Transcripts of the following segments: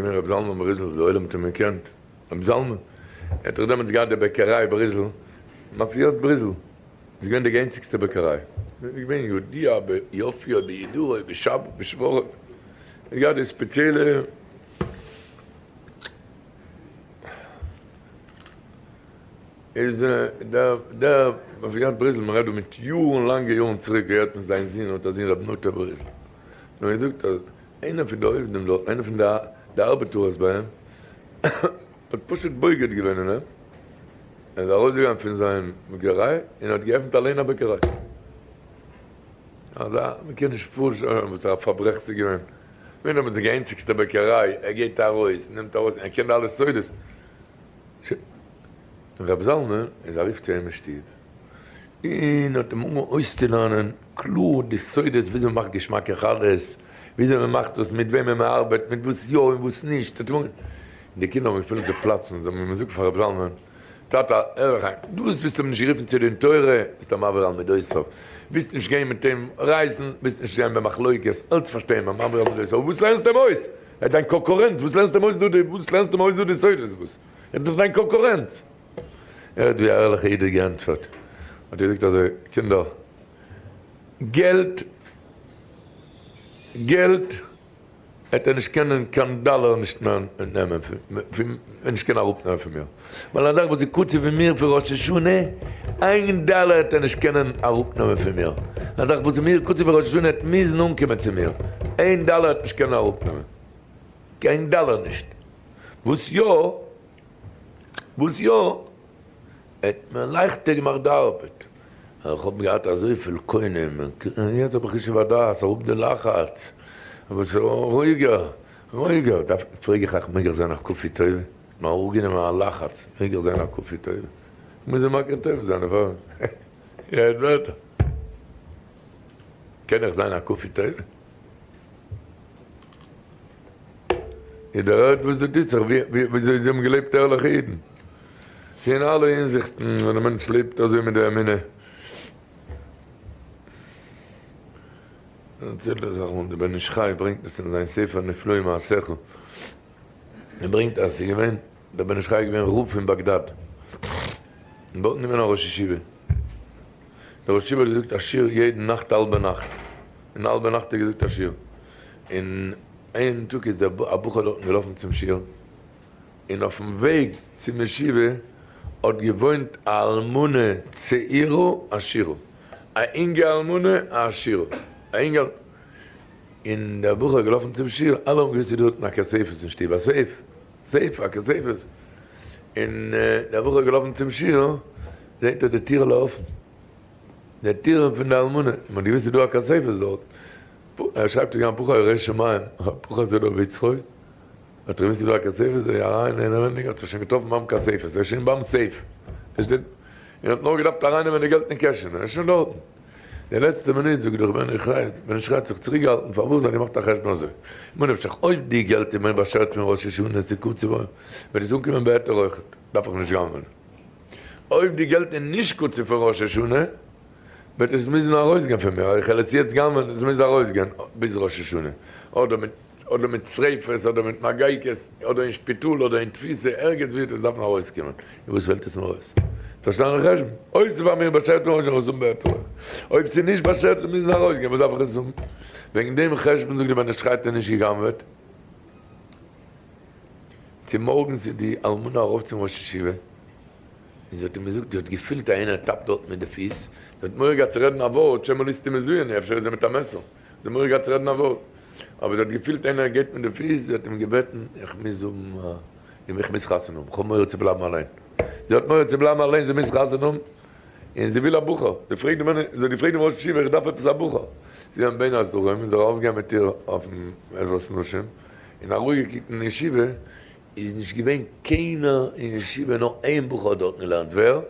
געווען רבי זלמן בריזל, די עולם האט אים געקענט, רבי זלמן, ער האט דאך דעמאלטס געהאט די בעקעריי בריזל, מאפיית בריזל, איז געווען די איינציגסטע בעקעריי, איז געווען ידוע ביופיו בהידורו בשבחו, ער האט געהאט די ספעציעלע. איז דער דער מאפיית בריזל, מען רעדט דא מיט יארן לאנגע יארן צוריק, געהערט פון זיין זון, האט א זון רבי נטע בריזל, און ער האט געזאגט אז איינער פון די עובדים דארט, איינער פון די ארבעטארס ביי אים, האט פשוט בוגד געווען אין אים, ער איז ארויסגעגאנגען פון זיין בעקעריי און האט געעפנט אליין א בעקעריי. אזא, מען קען נישט פארשטעלן וואס א פארברעך ס'איז געווען. ווען האט מען זיך די איינציגסטע בעקעריי, ער גייט ארויס, נעמט ארויס, ער קען אלע סודות. ר' זלמן איז ארויף צו אים אין שטוב און האט אים אנגעהויבן אויסצולערנען קלאר די סודות וויאזוי מ'מאכט געשמאקע חלות, וויאזוי מ'מאכט דאס, מיט וועמען מ'ארבעט, מיט וואס יא און וואס נישט. און די קינדער האבן געפילט זיי פלאצן, זיי האבן אים געזאגט פאר ר' זלמן, טאטע, הער איך איין, דאס ביסטו אים נישט גערופן צו דין תורה, ביסט א מעביר על מידותיו, ווילסט נישט גיין מיט אים רייזן, ווילסט נישט גיין במחלוקת, אלץ פארשטיי מיר, מעביר על מידותיו, וואס לערנסטו אים אויס? ער איז דיין קאנקורענט, וואס לערנסטו אים אויס דא די, וואס לערנסטו אים אויס דא די סודות, וואס? ער איז דאך דיין קאנקורענט. ער האט ווי א ערליכע איד געענטפערט, האט ער געזאגט אזוי, קינדער, געלט, געלט וועט ער נישט קענען קיין דאלער נישט מער נעמען פון, נישט קענען אראפנעמען פון מיר, ווייל א זאך וואס איז קצוב פון מיר פון ראש השנה, איין דאלער וועט ער נישט קענען אראפנעמען פון מיר, א זאך וואס איז מיר קצוב פון ראש השנה וועט מוזן אנקומען צו מיר, איין דאלער וועט נישט קענען אראפנעמען, קיין דאלער נישט. וואס יא? וואס יא? ער האט מיר לייכטער געמאכט די ארבעט. איך האב געהאט אזויפיל קונים, און יעצט האב איך ישוב הדעת, אראפ די לחץ, אבער ס'איז רואיגער, רואיגער. דארף, פרעג איך אייך, מעג איך זיין א כפוי טובה? מיר אראפגענומען א לחץ, מעג איך זיין א כפוי טובה? מוז איך מכיר טוב זיין דערפאר. איר הערט ווערטער? קען איך זיין א כפוי טובה? איר דערהערט וואס דא טוט זיך, וויאזוי זיי האבן געלעבט ערליכע אידן. ס'איז אין אלע הינזיכטן ווען א מענטש לעבט אזוי מיט די אמונה. דערציילט ער זיך און דער בן איש חי ברענגט עס אין זיין ספר נפלאים מעשיך. ער ברענגט אז ס'איז געווען, דער בן איש חי איז געווען רב פון באגדאד. און דארטן איז געווען א ראש ישיבה. דער ראש ישיבה האט געזאגט א שיעור יעדן נאכט האלבע נאכט. אין האלבע נאכט האט ער געזאגט א שיעור. און איין טאג איז דער א בחור דארטן געלאפן צום שיעור, און אויפן וועג צום ישיבה האט געוואוינט א אלמנה צעירה עשירה, א אינגע אלמנה א עשירה, א אינגע, און דער בחור איז געלאפן צום שיעור, אלע האבן געוואוסט ס'איז דא דארטן א כספת אין שטוב, א safe, safe, א כספת, און דער בחור איז געלאפן צום שיעור, זעט ער די טירעלע אפן, די טירן פון די אלמנה, מען האט געוואוסט ס'איז דא א כספת דארט, ער שרייבט צו גיין פחד ירא שמים, פחד זה לא ביצחו, האט ער געוואוסט ס'איז דא א כספת, איז ער אריין אינעווענדיג האט זיך שוין געטראפן ביים כספת, ער איז שוין ביים safe, ער שטייט און האט נאר געדארפט ארייננעמען די געלט אין קעשענע, ער איז שוין דארטן. די לעצטע מינוט זאגט דער בן איש חי, בן איש חי האט זיך צוריקגעהאלטן, פארוואס האט געמאכט א חשבון אזוי, ממה נפשך, אויב די געלט איז מיר באשערט פון ראש השנה צו קצוב וועט עס אנקומען בהיתר אויכעט, דארף איך נישט גנב'ענען. אויב די געלט איז נישט קצוב פון ראש השנה, וועט עס מוזן ארויסגיין פון מיר, איך וועל עס יעצט גנב'ענען, עס מוז ארויסגיין ביז ראש השנה, אדער מיט אדער מיט שריפות, אדער מיט מגייקעס, אדער אין שפיטאל, אדער אין תפיסה, ערגעץ ווי וועט עס דארפן ארויסקומען, און וואס פעלט עס מיר אויס? פארשטאנען חשבון? אויב ס'איז ביי מיר באשערט מוז איך עס האבן בהיתר, אויב ס'איז נישט באשערט זאל מוזן ארויסגיין, וואס דארף איך עס האבן? וועגן דעם חשבון זאגט דער בן איש חי האט ער נישט גע'גנב'עט. צומארגנס איז די אלמנה ארויף צום ראש ישיבה, און זי האט אים געזאגט, זי האט געפילט אז איינער טאפט דארט מיט די פיס, זי האט מורא געהאט צו רעדן א ווארט, שמא ליסטים מזויני, אפשר איז ער מיט א מעסער, זי האט מורא געהאט צו רעדן א ווארט, אבער זי האט געפילט איינער גייט מיט די פיס, זי האט אים געבעטן, איך מוז האבן א, איך מוז חתונה האבן, איך האב מורא צו בלייבן אליין, זי האט מורא צו בלייבן אליין, זי מוז חתונה האבן, און זי וויל א בחור, זי פרעגט דעם, זי האט געפרעגט דעם ראש ישיבה, איך דארף עפעס א בחור, זי האט בין הסדרים, און זי איז ארויפגעגאנגען מיט איר אויפן עזרת נשים, און ארויפגעקוקט אין ישיבה, איז נישט געווען קיינער אין ישיבה נאר איין בחור האט דארטן געלערנט, ווער?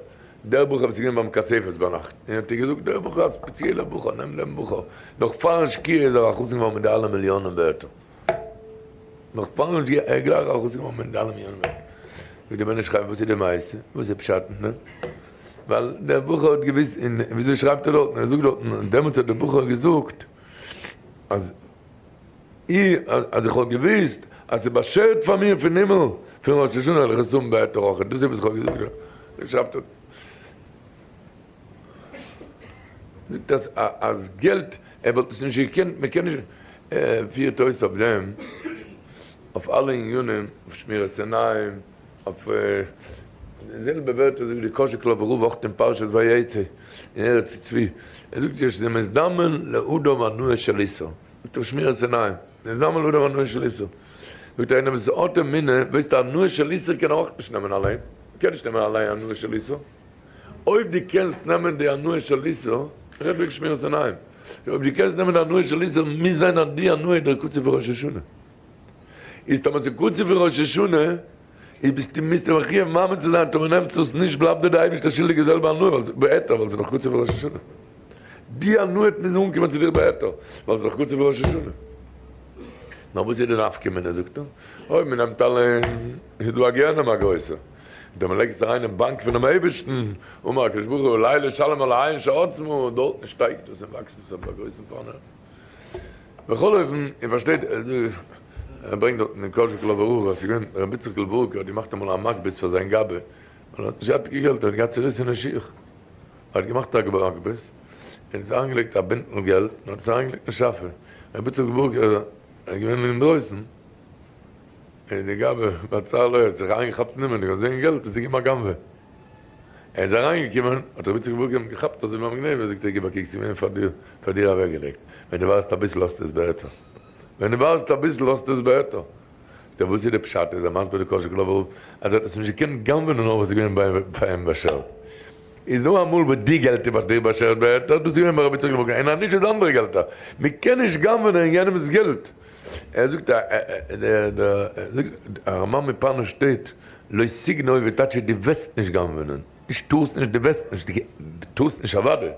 דער בחור וואס איז געווען ביים כספת ביינאכט, און האט איר געזאגט דער בחור א ספעציעלער בחור נעם דעם בחור, נאך פארן שקיעה איז ער א חתן געווארן מיט די אלע מיליאנען ווערטער, נאך פארן שקיעה ער איז גלייך א חתן געווארן מיט די אלע מיליאנען ווערטער, זאגט דער בן איש חי וואס איז די מעשה? וואס איז פשט אין דעם? ווייל דער בחור האט געוויסט, און וויאזוי שרייבט ער דארטן? ער זאגט דארטן, דעמאלטס האט דער בחור געזאגט אז. אי אז איך וואלט געוואוסט. אז ס'איז באשערט פאר מיר פון הימל פון ראש השנה וועל איך עס האבן בהיתר אויך, דאס איז וואס איך האב געזאגט, ער שרייבט דארט, זאגט אז אז געלט ער וואלט עס נישט געקענט, מען קען נישט, ער פירט אויס אויף דעם, אויף אלע ענינים, אויף שמירת עיניים, אויף די זעלבע ווערטער זאגט די קאזשיגלאווער רב אויך אין פרשת ויצא אין ארץ צבי, ער זאגט יש זה מזדמן לאדם הנאה של איסור, זאגט ער שמירת עיניים, מזדמן לאדם הנאה של איסור, זאגט ער איינער וואס האט אמונה, ווייסט הנאה של איסור קען ער אויך נישט נעמען אליין, מ'קען נישט נעמען אליין הנאה של איסור, אויב דו קענסט נעמען די הנאה של איסור, רעד וועגן שמירת עיניים, אויב דו קענסט נעמען די הנאה של איסור מוז זיין אז די הנאה איז דער קצה פון ראש השנה. איז טאמער ס'איז קצה פון ראש השנה, איז ביסטו מוזטו מחיוב מאמין צו זיין, טאמער נעמסטו עס נישט בלייבט דיר די אייבערשטער שולדיג די זעלבע הנאה ווייל ס'איז בהיתר ווייל ס'איז נאך קצה פון ראש השנה. די הנאה האט מוזן אנקומען צו דיר בהיתר ווייל ס'איז נאך קצה פון ראש השנה. נאר וואס איז די נפקא מינה זאגט ער, אויב מ'נעמט אליין איז דא א גיהנום א גרויסע, און טאמער לייגסט עס אריין אין באנק פונעם אייבערשטן, אמר הקדוש ברוך הוא עלי לשלם על העין שעצמו, דארטן שטייגט עס און וואקסט עס אויף א גרויסן פארנעם. בכל אופן, איר פארשטייט, ער ברענגט דארטן אין קאזשיגלאווער רב אז ס'איז געווען רבי איציקל ווארקער האט געמאכט אמאל א מגבית פאר זיין גבאי, ווייל ער האט נישט געהאט קיין געלט, ער האט געהאט צוריסענע שיך, ער האט געמאכט א מגבית און עס אריינגעלייגט א בינטל געלט און האט עס אריינגעלייגט אין שאפע, רבי איציקל ווארקער איז געווען אינדרויסן, און די גבאי בצר לו האט זיך אריינגעכאפט אין אים און געזען געלט איז ער געווען א גנב'ע. ער איז אריינגעקומען, האט רבי איציקל ווארקער אים געכאפט אזוי ביים גניבה, זאגט ער גיב א קוק ס'איז געווען פאר דיר, פאר דיר אוועקגעלייגט, ווען דו ווארסט אביסל האסטו עס בהיתר, ווען דו ווארסט אביסל האסטו עס בהיתר. זאגט ער וואס איז די פשט, איז ער מסביר די קאזשיגלאווער רב אז ער האט עס נישט געקענט גנב'ענען נאר וואס איז געווען ביי פאר אים באשערט, איז דא אמאל וואס די געלט איז ביי דיר באשערט בהיתר, דאס איז געווען ביי רבי איציקל ווארקער, און אז נישט איז אנדערע געלטער, מ'קען נישט גנב'ענען יענעמ'ס געלט. ער זאגט א רמ"ע מפאנו שטייט לא תגנוב טייטש דו וועסט נישט גנב'נען, נישט טארסט נישט דו וועסט נישט, דו טארסט נישט אוודאי,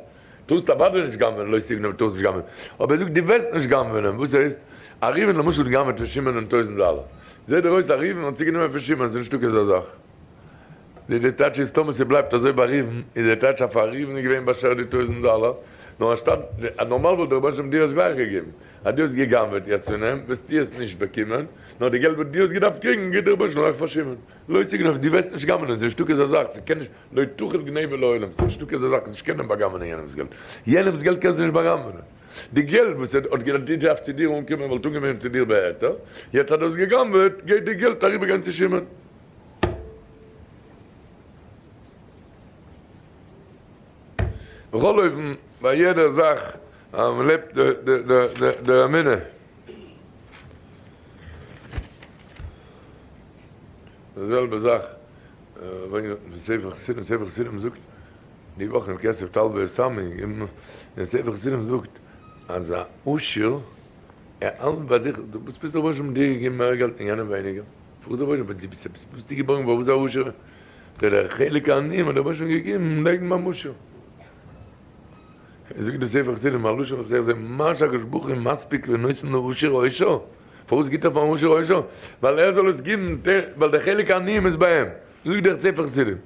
טארסט אוודאי נישט גנב'נען לא תגנוב טארסט נישט גנב'נען, אבער ער זאגט דו וועסט נישט גנב'נען, וואס הייסט? א ראובן למשל האט געגנב'עט פון שמעונ'ען טויזענט דאלער, זעט דיר אויס א ראובן האט צוגענומען פון שמעון, ס'איז נישטא כזא זאך. די די טייטש איז טאמער ס'בלייבט אזוי ביי ראובן איז די טייטש אז פאר ראובן איז געווען באשערט די טויזענט דאלער, נאר אנשטאט נארמאל וואלט דער רבונו של עולם דיר עס גלייך געגעבן, אז דו האסט גע'גנב'עט יעצט פון אים, וועסטו עס נישט באקומען, נאר די געלט וואס דו האסט געדארפט קריגן, גיט דער רבונו של עולם אויך פאר שמעון. לא תגנוב, דו וועסט נישט גנב'נען, ס'איז נישטא כזא זאך, ס'קען נישט, לא תוכל גניבה לעולם, ס'איז נישטא כזא זאך, נישט קענען בא'גנב'נען יענעמ'ס געלט. יענעמ'ס געלט קענסטו נישט בא'גנב'נען. די געלט וואס ער האט געדארפט צו דיר אנקומען וואלט אנגעקומען צו דיר בהיתר, יעצט אז דו האסט גע'גנב'עט, גייט די געלט אריבערגיין צו שמעון. בכל אופן, ביי יעדער זאך אז מען לעבט די אמונה. די זעלבע זאך ברענגט דארטן פון ספר חסידים, ספר חסידים זאגט די וואך אין כסף תלוה סמי, דער ספר חסידים זאגט אז א עשיר ער האלט ביי זיך, וואס ביסטו רבונו של עולם דיר געגעבן מער געלט און יענעם ווייניגער? פארוואס רבונו של עולם ביסטו געבוירן פארוואס א עשיר? דער חלק העניים האט דער רבונו של עולם געגעבן לייגן ביים עשיר. זאגט די ספר חסידים א לשון וואס איך זע מה שהקדוש ברוך הוא מספיק ונותן לעשיר עושר, פארוואס גיבט ער פארן עשיר עושר? ווייל ער זאל עס גיבן ווייל די חלק העניים איז ביי אים, זאגט דער ספר חסידים,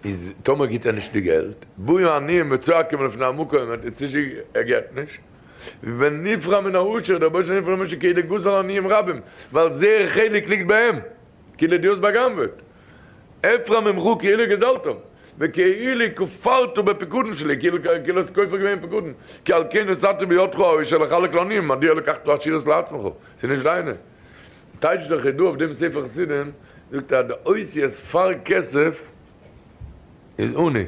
איז טאמער גיבט ער נישט די געלט, באו העניים וצועקים לפני המקום, ער געבט נישט, ונפרע מן העשיר, דער רבונו של עולם נפרע מן העשיר כאילו גזל עניים רבים, ווייל זייער חלק ליגט ביי אים, כאילו דו האסט בא'גנב'עט. אפרע ממך כאילו גזלתם, וכאילו כפרת בפקדון שלי, כאילו האסט כופר געווען אין פקדון, כי על כן נתתי בידך העושר לחלק לעניים, מדוע לקחת עשירות לעצמך, ס'איז נישט דיינע. טייטשט דער חידא אויף דעם ספר חסידים, זאגט ער אז די אותיות פאר כסף איז עני,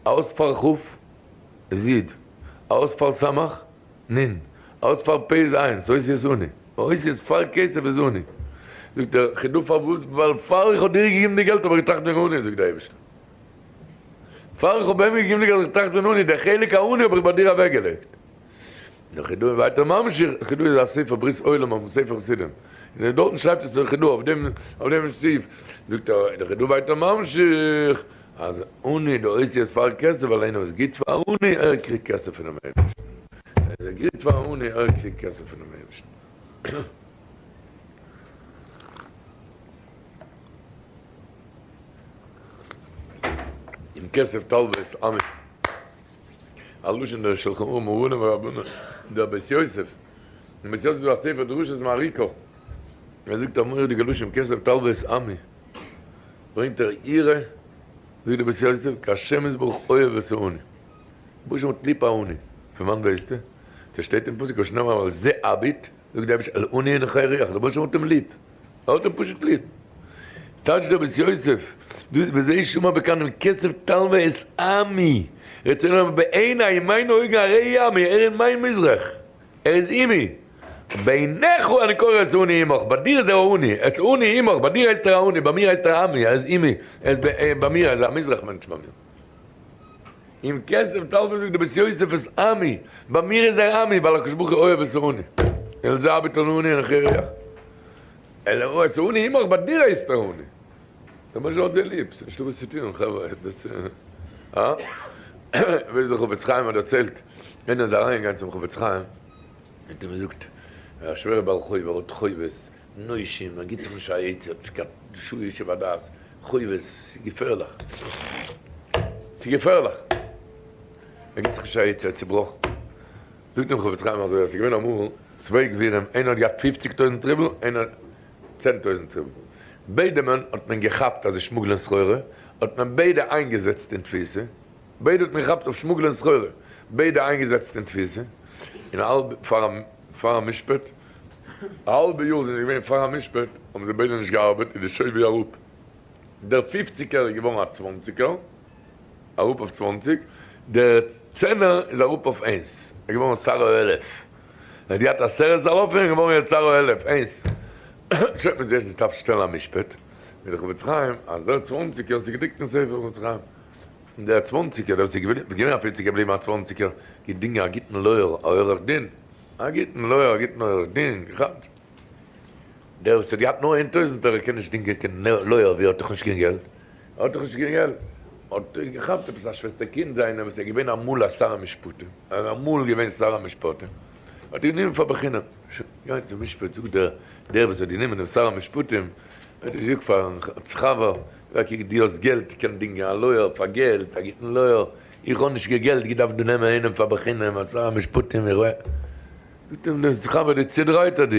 א אות פאר כ' איז י', א אות פאר ס' נ. אות פאר פ' איז איינס, אותיות עני. אותיות פאר כסף איז עני. זאגט דער חידא פארוואס? ווייל פאר איך האב דיר געגעבן די געלט האב איך געטראכט וועגן עני, זאגט דער אייבערשטער. פאר איך האב אים געגעבן די געלט האב איך געטראכט וועגן עני, דער חלק העני האב איך ביי דיר אוועקגעלייגט. דער חידא איז ווייטער ממשיך, חידא איז א ספר ברית עולם אויפן ספר חסידים. און דארטן שרייבט עס דער חידא אויף דעם אויף דעם סעיף. זאגט ער, דער חידא ווייטער ממשיך, אז עני די אותיות פאר כסף ווייל איינער וואס גיט פאר עני ער קריגט כסף פונעם אייבערשטן. אז ער גיט פאר עני ער קריגט כסף פונעם אייבערשטן. אם כסף תלוה את עמי. א לשון דער שלחן ערוך מרנא ורבנא דער בית יוסף. און בית יוסף איז דא א ספר דרשות מהריקא, ער זאגט א מורא'דיגע לשון כסף תלוה את עמי, ברענגט ער יראה, זאגט דער בית יוסף, כי השם יתברך אוהב את העני, רבונו של עולם האט ליב א עני, פון וואנט ווייסטו? ס'שטייט אין פסוק שנאמר על זה אביט, זאגט דער אייבערשטער אל עני ונכה רוח, דער רבונו של עולם האט אים ליב, ער האט אים פשוט ליב. טייטשט דער בית יוסף, דאס בזה שמע בקנם כסף תלוה את עמי, רצונו לומר בעיני, אין מיינע אויגן הרי עמי, ער אין מיין מזרח, ער איז עמי, בעיניך אני קורא את עני עמך, ביי דיר איז ער א עני, את עני עמך, ביי דיר הייסט ער א עני, ביי מיר הייסט ער עמי, ער איז עמי, ער איז ביי מיר, ער איז א מזרח מענטש ביי מיר. אם כסף תלוה זאגט דער בית יוסף את עמי, ביי מיר איז ער עמי, ווייל הקדוש ברוך הוא אוהב את העני, אל זה אביט אל עני און אחי ריח. אלא את העני עמך, ביי דיר הייסט ער עני. דער מענטש האט דיר ליב, ס'איז נישטא וואס צו טון חברה, דאס אה? ווייסט דער חפץ חיים האט דערציילט, איינער איז אריינגעגאנגען צום חפץ חיים, האט אים געזאגט, א שווערע בעל חוב, ער האט חובות, נושים, ער גיט זיך נישט א עצה, האט נישט קיין שום ישוב הדעת, חובות, ס'איז געפערליך, ס'איז געפערליך, ער גיט זיך נישט א עצה, ער האט צובראכן. זאגט אים חפץ חיים אזוי, אז ס'איז געווען אמאל צוויי גבירים, איינער האט געהאט פופציג טויזנט רובל, איינער 10,000 רובל. ביידע מען האט מען געכאפט אז זיי שמוגלען סחורה, האט מען ביידע איינגעזעצט אין תפיסה, ביידע האט מען געכאפט אויף שמוגלען סחורה, ביידע איינגעזעצט אין תפיסה, און א האלב פאר א משפט, א האלבע יאר זענען זיי געווען פאר א משפט, האבן זיי ביידע נישט געארבעט, איז די שווי אראפ, דער פופציגער איז געווארן א צוואנציגער, אראפ אויף צוואנציג, דער צענער איז אראפ אויף איינס, ער איז געווארן שר האלף, ער האט געהאט עשרת אלפים, איז געווארן יעצט שר האלף, איינס. שוין מען זעהט עס דארף שטעלן א משפט מיט די חפץ חיים אז דער צוואנציגער ס'איז געדרוקט אין ספר חפץ חיים און דער צוואנציגער דער וואס איז געווען א פופציגער געבליבן א צוואנציגער געדינגען א גוטן לויער א עורך דין א גוטן לויער א גוטן עורך דין געכאפט דער וואס האט געהאט נאר איין טויזענטער ער קען נישט דינגען קיין לויער ווי ער האט דאך נישט קיין געלט ער האט דאך נישט קיין געלט האט ער געכאפט עפעס א שוועסטער קינד זיינע וואס איז געווען אמאל א שר המשפטים ער איז אמאל געווען שר המשפטים האט ער גענומען פאר בחינם. שוין, גיי צום משפט, זאגט דער דער וואס האט גענומען דעם שר המשפטים, האט ער געזאגט פארן חבר, קוק דו האסט געלט, קען דינגען א לויער פאר געלט, א גוטן לויער, איך האב נישט קיין געלט, געדארפט דא נעמען איינעם פאר בחינם, א שר המשפטים, איך וויי. זאגט אים דער חבר, דו צודרייטער דו,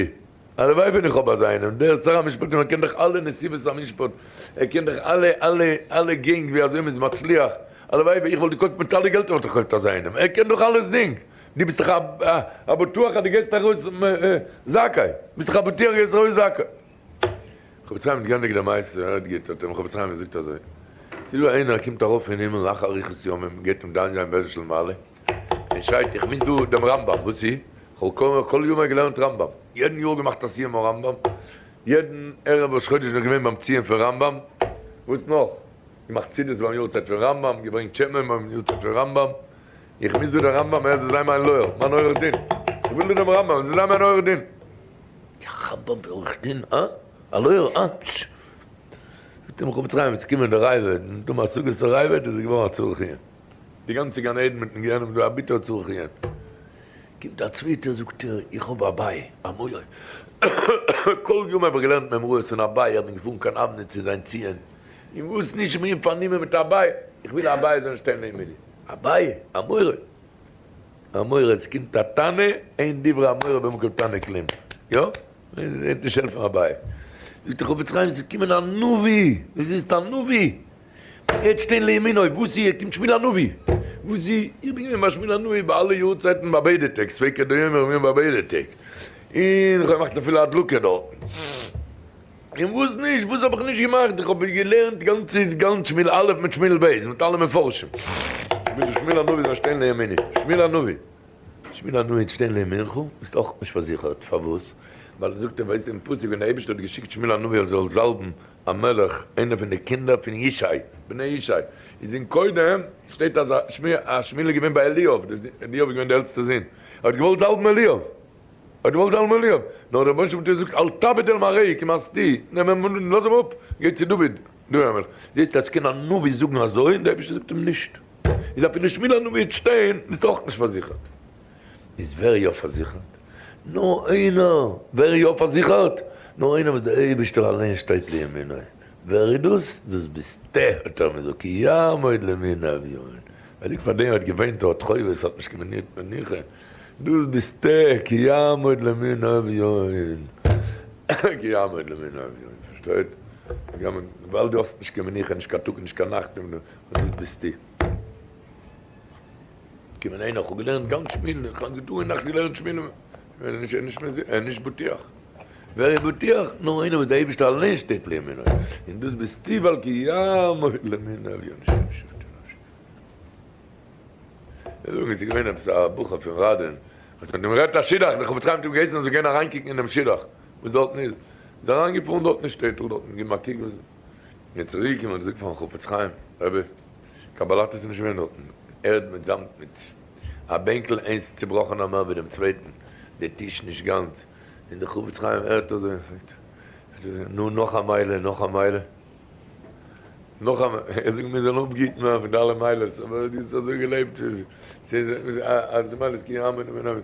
הלוואי ווען איך האב אזא איינעם, דער שר המשפטים ער קען דאך אלע נסיבות המשפט, ער קען דאך אלע אלע אלע גענג ווי אזוי מען איז מצליח, הלוואי ווען איך וואלט געקויפט מיט אלע געלט וואלט איך געקויפט אזא איינעם, ער קען דאך אלעס דינג. דו ביסט דאך א בטוח אז דו גייסט ארויס זכאי, ביסט דאך א בטוח גייסט ארויס זכאי. חפץ חיים האט געענדיגט די מעשה, הערט גוט, האט אים חפץ חיים געזאגט אזוי, ס'איז דא איינער קומט ארויף פון הימל לאחר אריכות ימים, גייט אים דן זיין בית דין של מעלה, און שרייט איך מוז דא דעם רמב ם, וואס איז? כ'האב כל ימיי געלערנט רמב ם, יעדן יאר געמאכט א סיום הרמב ם, יעדן ערב ראש חודש בין איך געווען ביים ציון פון רמב ם, וואס נאך? געמאכט סעודות ביים יארצייט פון רמב ם, געברענגט שמן ביים יארצייט פון רמב ם, איך מוז דא דער רמב ם ער זאל זיין מיין לויער, מיין עורך דין. איך וויל דא דעם רמב ם ער זאל זיין מיין עורך דין. יא רמב ם עורך דין, אה? א לויער, אה? פשש. זאגט אים חפץ חיים, איז געקומען דער ראב"ד, און דא מהשגת הראב"ד איז ער געווארן א צריך עיון. די גאנצע גן עדן מיטן גיהנום איז דא א ביטערע צריך עיון. קומט א צווייטער זאגט ער, איך האב אביי, אמורא. כל יום האב איך געלערנט מימרות פון אביי, איך בין געפארן קיין אבני צו זיין ציון, און וואס נישט מיר פארנומען מיט אביי, איך וויל אביי זאל שטיין לעבן מיר. אביי, אמורא, אמורא, עס קומט א תנא, אין דברי אמורא במקום תנא כלום, יא? וועט נישט העלפן אביי. זאגט דער חפץ חיים, עס איז געקומען א נביא, וואס איז א נביא? ער וועט שטיין לימינו, וואס איז, ער קומט שמואל הנביא, וואס איז, איך בין געווען ביי שמואל הנביא ביי אלע יארצייטן ביי ביידע טעג, ספיקא דיומא איך בין געווען ביי ביידע טעג, און איך האב געמאכט אפילו הדלקה דארטן. און וואס נישט, וואס האב איך נישט געמאכט, איך האב געלערנט גאנצע גאנץ שמואל א' מיט שמואל ב', מיט אלע מפרשים. וויל שמואל הנביא זאל שטיין לימיני, שמואל הנביא, שמואל הנביא וועט שטיין לימינך, ביסט אויך נישט פארזיכערט, פארוואס? ווייל זאגט ער, ווייסט אין פסוק ווען דער אייבערשטער האט געשיקט שמואל הנביא ער זאל זאלבן א מלך, איינער פון די קינדער פון ישי, בני ישי, איז אין קודם שטייט אז שמואל איז געווען ביי אליאב, אליאב איז געווען דער עלטסטער זון, ער האט געוואלט זאלבן אליאב, האט געוואלט זיין אליאב, נאר דער רבונו של עולם האט געזאגט אל תביט אל מראהו כי מאסתיהו, נעם אים און לאז אים אפ, גיי צו דוד, דוד המלך, זעסט אז קען א נביא זאגן אזוי און דער אייבערשטער זאגט אים נישט, איז אפילו שמואל הנביא וועט שטיין ביסטו אויך נישט פארזיכערט, איז ווער יא פארזיכערט? נאר איינער, ווער יא פארזיכערט? נאר איינער וואס דער אייבערשטער אליין שטייט לימינו, ווער איז דאס? דאס ביסטו, האט ער אים געזאגט, כי יעמוד לימין אביון, ווייל איך פאר דעם האט געוויינט ער האט חובות האט נישט קיין מנוחה. דאס ביסטו, כי יעמוד למין אביון, כי יעמוד למין אביון, פארשטייט? ווייל דו האסט נישט קיין מנוחה, נישט קיין טאג, נישט קיין נאכט, דאס ביסטו. קומען איינער, איך האב געלערנט גאנץ שמיל, איך האב טאג און נאכט געלערנט שמיל, ער איז נישט בטוח. ווער איז בטוח? נאר איינער וואס דער אייבערשטער אליין שטייט לימינו, און דאס ביסטו ווייל כי יעמוד למין אביון שם שבטי נפשי. זיי זאגן עס איז געווען עפעס א בחור פון ראדין וואס האט אים גערעדט א שידוך, דער חפץ חיים האט אים געהייסן ער זאל גיין אריינקוקן אינעם שידוך וואס דארטן איז, איז ער אריינגעפארן דארטן אין שטעטל דארטן געבן א קוק וואס איז, און צוריק געקומען און געזאגט פארן חפץ חיים, רבי, קבלת איז נישט געווען דארטן, ערד מיט זאמד מיט א בענקל איינס צובראכענער מער ווי דעם צווייטן, די טיש נישט גאנץ, און דער חפץ חיים הערט אזוי און פרעגט, נו נאך א מיילע, נאך א מיילע. נאך א ער זאגט מיר זאלן אפגעהיטן ווערן פון די אלע מעלות, אבער דו האסט אזוי געלעבט, ס'איז אז די מעלות כי יאמן אמן אמן.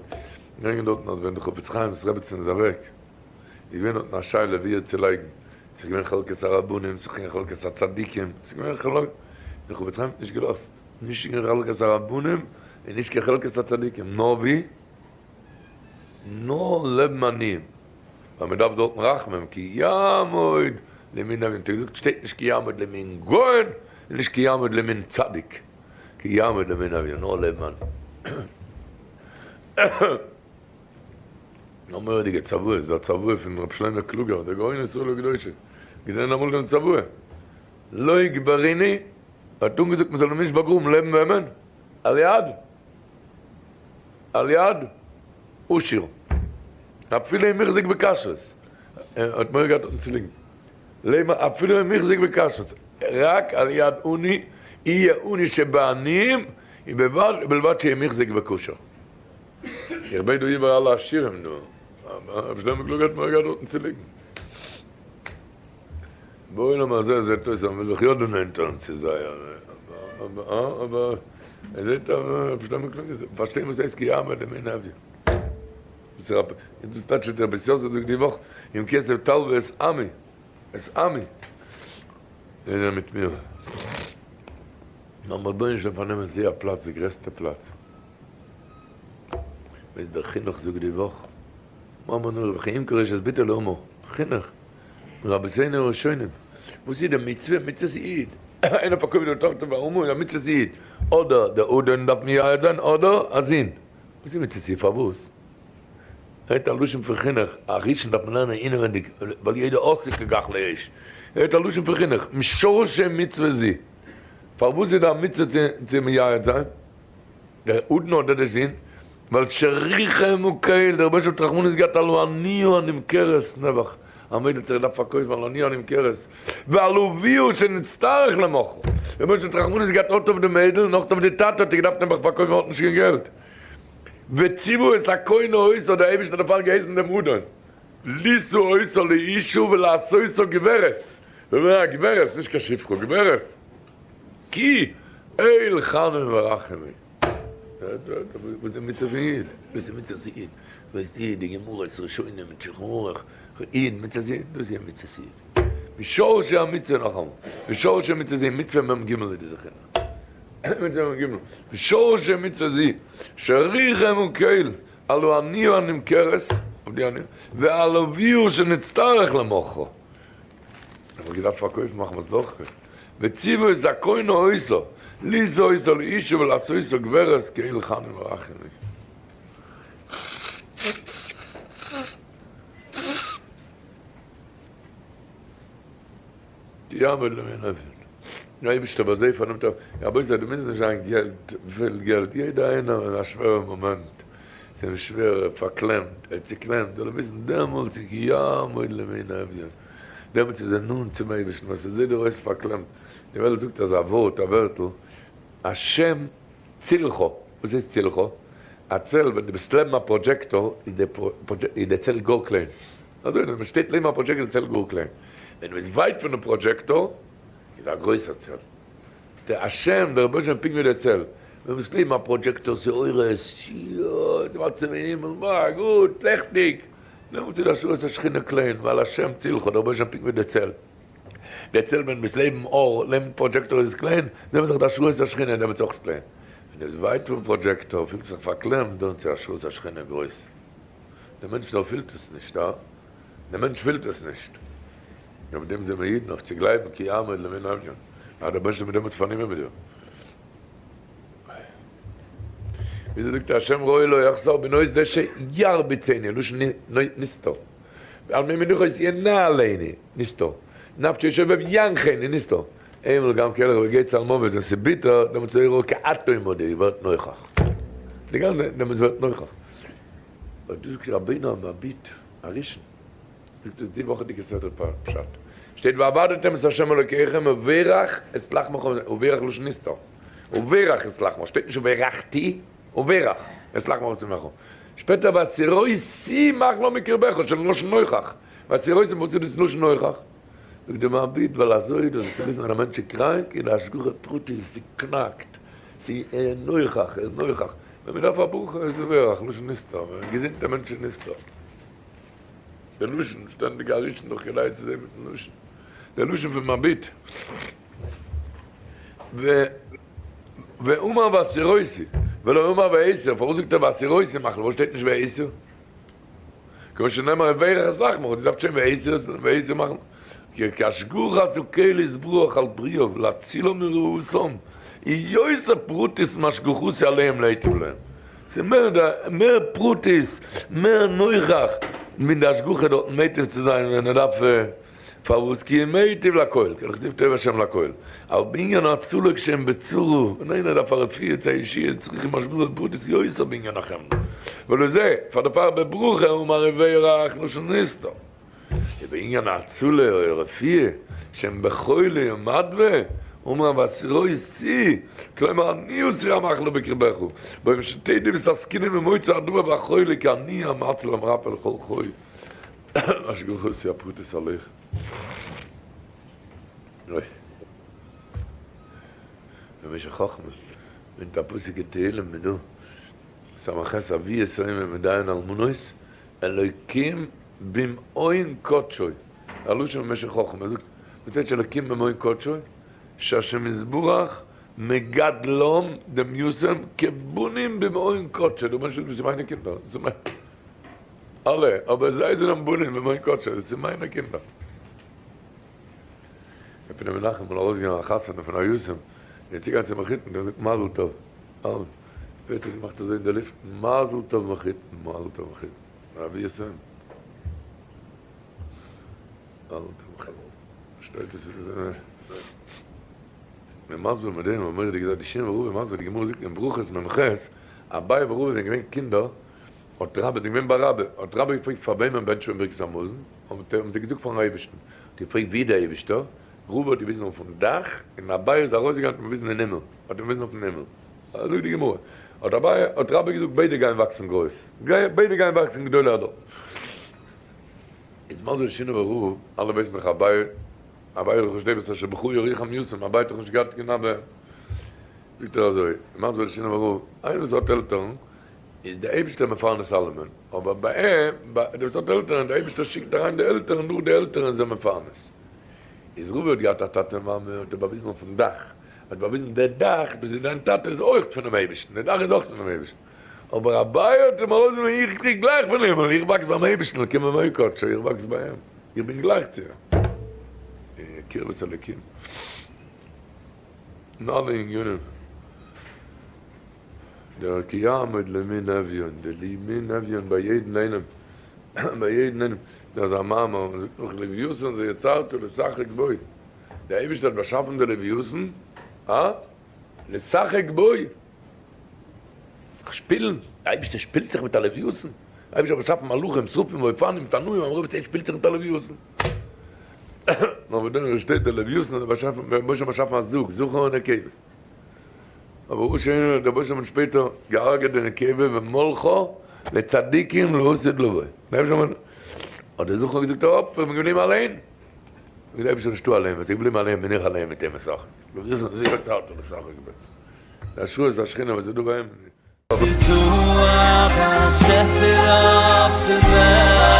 ברענגען דארטן אז ווען די חפץ חיים'ס רעבעצין איז אוועק, איז געווען דארטן א שאלה ווי איר צו לייגן, ס'איז געווען חלקת הרבנים, ס'איז געווען חלקת הצדיקים, ס'איז געווען חלק, די חפץ חיים האט נישט געלאזט, נישט קיין חלקת הרבנים און נישט קיין חלקת הצדיקים, נאר ווי? נאר לעבן עניים. ווייל מען דארף דארטן רחמים, כי יעמוד לימין אביון, האט ער געזאגט שטייט נישט כי יעמוד לימין גאון, און נישט כי יעמוד לימין צדיק, כי יעמוד לימין אביון, נאר לעבן א מורא'דיגע צוואה, איז דא א צוואה פון ר' שלמה קלוגער, דער גאון ישראל וקדושו, געזען אמאל דעם צוואה, לא יקבריני, ער האט אנגעזאגט מען זאל אים נישט באגראבן לעבן וועמען? על יד. על יד עשיר, אפילו אם החזיק בכשרות, ער האט מורא געהאט דארטן צו ליגן, לעבן אפילו אם החזיק בכשרות, רק על יד עני, יהיה עני שבעניים, ובלבד שיהיה מוחזק בכשר. איך בעט דא איבער אלע עשירים דא, רבי שלמה קלוגער האט מורא געהאט דארטן צו ליגן. בעולם הזה זעט אויס אז מ'וויל זיך יא דערנענטערן צו זיי, אבער ער זעט אז רבי שלמה קלוגער פארשטיין וואס הייסט כי יעמוד לימין אביו. דאס טייטשט רבי יוסף זאגט די וואך אם כסף תלוה את עמי, את עמי, איז ער מיט מיר. נאר רבונו של עולם פארנעמען זי א פלאץ, די גרעסטע פלאץ. וואס דער חינוך זאגט די וואך, מאמר נורא וכי ימכור איש את בתו לאמו, חינוך. רבותינו הראשונים, וואס איז די מצוה? מצות איד. איינער פארקויפט די טאכטער פאר אמו איז א מצות איד. אדער דער אדון דארף מייעד זיין אדער א זון. וואס איז מצות איד? פארוואס? הערט א לשון פון חינוך, א ראשון דארף מען לערנען אינעווענדיג, ווייל יעדע אות איז כגחלי אש. הערט א לשון פון חינוך, משורשי מצוה זו. פארוואס איז דא א מצוה צו מייעד זיין? דער אדון אדער דער זון? ווייל שריחם הוא קל, דער רבונו של עולם האט רחמנות געהאט על העניה הנמכרת נעבעך, א מיידל האט זיך געדארפט פארקויפן על העניה הנמכרת, ועל אביה שנצטרך למכרה, דער רבונו של עולם האט רחמנות געהאט אט אויף די מיידל און אויך אויף די טאטע האט ער געדארפט נעבעך פארקויפן האט נישט קיין געלט, וציוה את הקונה אותה האט דער אייבערשטער דערפאר געהייסן דעם אדון, לישא אותה לאשה ולעשותה גברת, א גברת, נישט קיין שפחה, גברת, כי אל חנון ורחום הוא. וואס איז די מצוה פון איד? וואס איז מצוות איד? דאס הייסט איד, די גמרות, ראשונים, שולחן ערוך, איד, מצוות איד, דאס איז מצוות איד. משורשי המצוה נאכאמאל, משורשי מצוה זו, מצוה מ ג איז די זכירה. מצוה מ ג, משורשי מצוה זו, שריחם וקל, על העניה הנמכרת, אויף די עניה, ועל אביו שנצטרך למוכרו. איך וואלט געדארפט פארקויפן מחמת דוחק, וציוו את הקונה אותה, לישא אותה לאשה ולעשותה גברת כי אל חנון ורחום הוא. יעמוד למין אביון. דער אייבערשטער ביי זיי פארנעמט א, רבותי דא מוז נישט זיין געלט, וויפיל געלט, יעדער איינער אין א שווערע מאמענט, ס'איז אים שווער, ער פארקלעמט, ער צוקלעמט, זאל ער וויסן דעמאלטס איז כי יעמוד למין אביון, דעמאלטס איז ער נאנט צום אייבערשטן, ווייל ס'זעט דיר אויס פארקלעמט, די וועלט זאגט אזא ווארט, א ווערטל, השם צלך, וואס הייסט צלך? א צל, ווען דו ביסט לעבן א פראדזשעקטאר איז די צל גאר קליין, אזוי ווען מען שטייט לעבן א פראדזשעקטאר איז די צל גאר קליין, ווען דו ביסט ווייט פונעם פראדזשעקטאר איז א גרויסער צל. דער השם, דער רבונו של עולם פונקט ווי דער צל, ווען מ'איז לעבן א פראדזשעקטאר ס'איז אורות, יוי, די מצב אין הימל, וואו, גוט, לעכטיג, דעמאלטס איז די השראת השכינה קליין, ווייל השם צלך, דער רבונו של עולם פונקט ווי דער צל. דער צל ווען מ'איז לעבן אור, לעבן פראדזשעקטאר איז עס קליין, דעמאלטס איז אויך די השראת השכינה דעמאלטס אויך קליין. ווען דו ביסט ווייט פון projector פילסט זיך פארקלעמט, דאן איז השראת השכינה גרויס. דער מענטש דארט פילט עס נישט, הא? דער מענטש פילט עס נישט. און אויף דעם זעמיר אידן, אויף צו גלייבן כי יעמוד לימין אביון. האט דער באשעפער מיט דעמאלטס פארנומען מיט דיר. וויאזוי זאגט ער השם רועי לא אחסר בנאות דשא ירביצני, לשון נסתר. ועל מי מנוחות ינהלני, נסתר. נפשי שובב ינחני, נסתר. איינמאל גם כי אלך בגיא צלמוות ווען ס'איז ביטער, דעמאלטס איז אורו כי אתה עמדי, ווערט נוכח. די גאנצע דעמאלטס ווערט נוכח. אבער דא זאגט רבינו המביט הראשון, זאגט עס די וואכעדיגע סדרה פשט, שטייט ועבדתם את ה' אלוקיכם וברך את לחמך, וברך לשון נסתר, וברך את לחמך, שטייט נישט וברכתי, וברך את לחמך ואת מימיך. שפעטער והסירותי מחלה מקרבך, שוין לשון נוכח, והסירותי וואס איז דאס לשון נוכח? זאגט די מביט ווייל אזוי דאס זאלסטו וויסן ווען א מענטש איז קראנק איז די השגחה פרטית ס'קנאקט ס'איז נוכח איז נוכח ווען מ'דארף א ברכה איז וברך לשון נסתר ווען געזונטע מענטש איז נסתר די לשון שטענדיג א ראשון דאך כדאי צו זעהן מיטן לשון די לשון פון מביט ו ואמר והסירותי ולא אמר והסיר פארוואס זאגט ער והסירותי מחלה פארוואס שטייט נישט והסיר? כמו שנאמר וברך את לחמך, דו דארפסט שוין והסיר והסיר מאכן, כי השגחת הקל יתברך על בריו להצילו מרעותם, היא יותר פרטית מהשגחתי עליהם להיטיב להם. ס'איז מער די מער פרטית, מער נוכח מיט די השגחה דארטן מיטיב צו זיין ווען ער דארף פארוואס כי מיטיב לכל, כדכתיב טוב השם לכל, אבל בענין הצלה כשהם בצרה, ווען איינער דארף א רפואה צו א ישועה צריכים השגחה פרטית יותר בענין החמלה, ולזה, פאר דערפאר בברכה אמר וברך לשון נסתר, ובענין ההצלה או הרפואה שהם בחולי ומדוה, אמר והסירותי, כלומר אני אסיר המחלה בקרבך, באופן שתדעו ותסכינו ממוצא הדבר והחולי כי אני המציל המרפא לכל חי. השגחתי הפרטית עליך. אוי. במשך חכמה, מיט א פסוק אין תהילים איז דא, סמך אבי יתומים ודיין אלמנות, אלוקים במעון קדשו, א לשון במשך חכמה, ער זאגט, וואס טייטש אלוקים במעון קדשו? שהשם יתברך מגדלם דעם יתום כבנים במעון קדשו, דער מענטש זאגט דאס איז מיינע קינדער, דאס איז מיינע. אלע, אבער זיי זענען בנים במעון קדשו, דאס איז מיינע קינדער. רבי פני מנחם אמאל ארויסגעגאנגען א חתונה פון א יתום, און צוגעגאנגען צום מחותן, האט ער געזאגט מזל טוב, אלע, שפעטער געמאכט אזוי אין די לופטן, מזל טוב מחותן, מזל טוב מחותן, רבי יתום, מזל טוב מחותן, פארשטייט עס איז מיר מסביר מיט דעם, האט מורא'דיג געזאגט די שינאווער רב איז מסביר, די גמרא זאגט אין ברכות מ ח, אביי ורבא זענען געווען קינדער, האט רבה זיי געווען ביי רבה, האט רבה געפרעגט פאר וועמען בענטשט מען ברכת המזון, האבן זיי געזאגט פארן אייבערשטן, האט ער געפרעגט ווי איז דער אייבערשטער, רבא האט געוויזן אויפן דאך, און אביי איז ארויסגעגאנגען האט אים געוויזן אין הימל, האט אים געוויזן אויפן הימל, אזוי זאגט די גמרא, האט אביי האט רבה געזאגט ביידע גייען וואקסן גרויס, ביידע גייען וואקסן גדולי הדור. איז מה זה שינאווער רב, אלע ווייסן דאך אביי, אביי איז ראשי תיבות אשר בך ירוחם ישום, אביי האט דאך נישט געהאט קיין אבא, זאגט ער אזוי, מה זה שינאווער רב, איינער וואס האט עלטערן, איז דער אייבישטער מפרנס אלעמען, אבער ביי אים, ביי די וואס האט עלטערן, דער אייבישטער שיקט אריין די עלטערן, נאר די עלטערן זענען מפרנס. איז רבי האט געהאט א טאטע און מאמע, האט ער באוויזן אויפן דאך, האט באוויזן דער דאך, דאס איז דיין טאטע איז אויך פונעם אייבישטן, דער דאך איז אויך פונעם אייבישטן. אבער אביי האט אים ארויסגענומען, איך קריג גלייך פון הימל, איך וואקס ביים אייבישטן, אלקים במעון קדשו, איך וואקס ביי אים, איך בין גלייך צו אים. קרבת אלקים. אין אלע ענינים. דער כי יעמוד לימין אביון, די לימין אביון ביי יעדן איינעם, ביי יעדן איינעם, דא איז א מאמר, מען זאגט נאך לויתן זה יצרת לשחק בו, דער אייבערשטער האט באשאפן די לויתן, אה? לשחק בו, זיך שפילן, דער אייבערשטער שפילט זיך מיט א לויתן, דער אייבערשטער האט באשאפן מלאכים, שרפים ואופנים, תנאים, אמוראים, ער שפילט זיך מיט א לויתן. נאר וואס דען, שטייט דער לויתן האט באשאפן, דער אייבערשטער האט באשאפן א זוג, זכר און נקבה. אבער הוא שאינו דער באשעפער האט שפעטער געהארגעט די נקבה ומולכו לצדיקים לעתיד לבוא. האט דער זכר געזאגט אפ, איך בין געבליבן אליין. זאגט דער אייבערשטער נישטא אליין, וועסט געבליבן אליין בין איך אליין מיט אים משחק. די השראת השכינה וואס איז דא ביי אים. ס'איז דא א באשעפער אויף די וועלט.